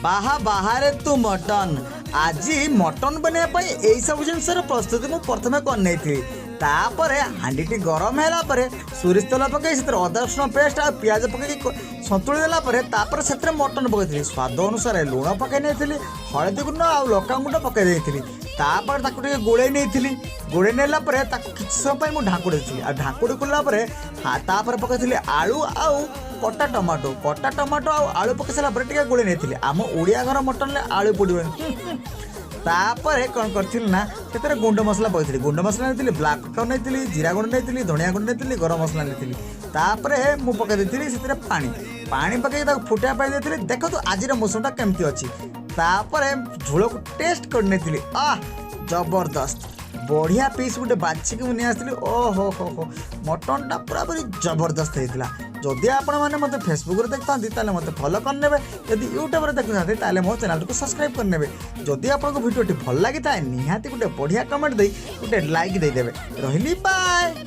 ବାହା ବାହାରେ ତୁ ମଟନ୍। ଆଜି ମଟନ୍ ବନେଇବା ପାଇଁ ଏଇସବୁ ଜିନିଷର ପ୍ରସ୍ତୁତି ମୁଁ ପ୍ରଥମେ କରିନେଇଥିଲି। ତାପରେ ହାଣ୍ଡିଟି ଗରମ ହେଲା ପରେ ସୋରିଷ ତେଲ ପକାଇ ସେଥିରେ ଅଦା ରସୁଣ ପେଷ୍ଟ ଆଉ ପିଆଜ ପକାଇକି ସନ୍ତୁଳି ଦେଲା ପରେ, ତାପରେ ସେଥିରେ ମଟନ୍ ପକାଇଥିଲି। ସ୍ୱାଦ ଅନୁସାରେ ଲୁଣ ପକାଇ ନେଇଥିଲି, ହଳଦୀ ଗୁଣ୍ଡ ଆଉ ଲଙ୍କା ଗୁଣ୍ଡ ପକାଇ ଦେଇଥିଲି। ତାପରେ ତାକୁ ଟିକେ ଗୋଳେଇ ନେଇଥିଲି। ଗୋଳେଇ ନେଲା ପରେ ତାକୁ କିଛି ସମୟ ପାଇଁ ମୁଁ ଢାଙ୍କୁଡ଼ି ଦେଇଥିଲି। ଆଉ ଢାଙ୍କୁଡ଼ି ଖୋଲିଲା ପରେ ତାପରେ ପକାଇଥିଲି ଆଳୁ ଆଉ କଟା ଟମାଟୋ। କଟା ଟମାଟୋ ଆଉ ଆଳୁ ପକାଇ ସାରିଲା ପରେ ଟିକେ ଗୋଳେଇ ନେଇଥିଲି। ଆମ ଓଡ଼ିଆ ଘର ମଟନରେ ଆଳୁ ପଡ଼ିବନି। ତାପରେ କ'ଣ କରିଥିଲି ନା, ସେଥିରେ ଗୁଣ୍ଡ ମସଲା ପକାଇଥିଲି। ଗୁଣ୍ଡ ମସଲା ନେଇଥିଲି, ବ୍ଲାକ୍ ପେପର ନେଇଥିଲି, ଜିରା ଗୁଣ୍ଡ ନେଇଥିଲି, ଧନିଆ ଗୁଣ୍ଡ ନେଇଥିଲି, ଗରମ ମସଲା ନେଇଥିଲି। ତାପରେ ମୁଁ ପକାଇ ଦେଇଥିଲି ସେଥିରେ ପାଣି। ପାଣି ପକାଇକି ତାକୁ ଫୁଟିବା ପାଇଁ ଦେଇଥିଲି। ଦେଖନ୍ତୁ, ଆଜିର ମୌସମଟା କେମିତି ଅଛି। ତାପରେ ଝୋଳକୁ ଟେଷ୍ଟ କରି ନେଇଥିଲି। ଆহ, ଜବରଦସ୍ତ! ବଢ଼ିଆ ପିସ୍ ଗୋଟେ ବାଛିକି ମୁଁ ନେଇ ଆସିଥିଲି। ଓହୋ ହୋ ହୋ, ମଟନଟା ପୁରାପୁରି ଜବରଦସ୍ତ ହେଇଥିଲା। ଯଦି ଆପଣମାନେ ମୋତେ ଫେସବୁକ୍ରେ ଦେଖିଥାନ୍ତି, ତାହେଲେ ମୋତେ ଫଲୋ କରିନେବେ। ଯଦି ୟୁଟ୍ୟୁବରେ ଦେଖୁଥାନ୍ତି, ତାହେଲେ ମୋ ଚ୍ୟାନେଲଟିକୁ ସବସ୍କ୍ରାଇବ୍ କରିନେବେ। ଯଦି ଆପଣଙ୍କୁ ଭିଡ଼ିଓଟି ଭଲ ଲାଗିଥାଏ, ନିହାତି ଗୋଟେ ବଢ଼ିଆ କମେଣ୍ଟ ଦେଇ ଗୋଟେ ଲାଇକ୍ ଦେଇଦେବେ। ରହିଲି, ବାଏ।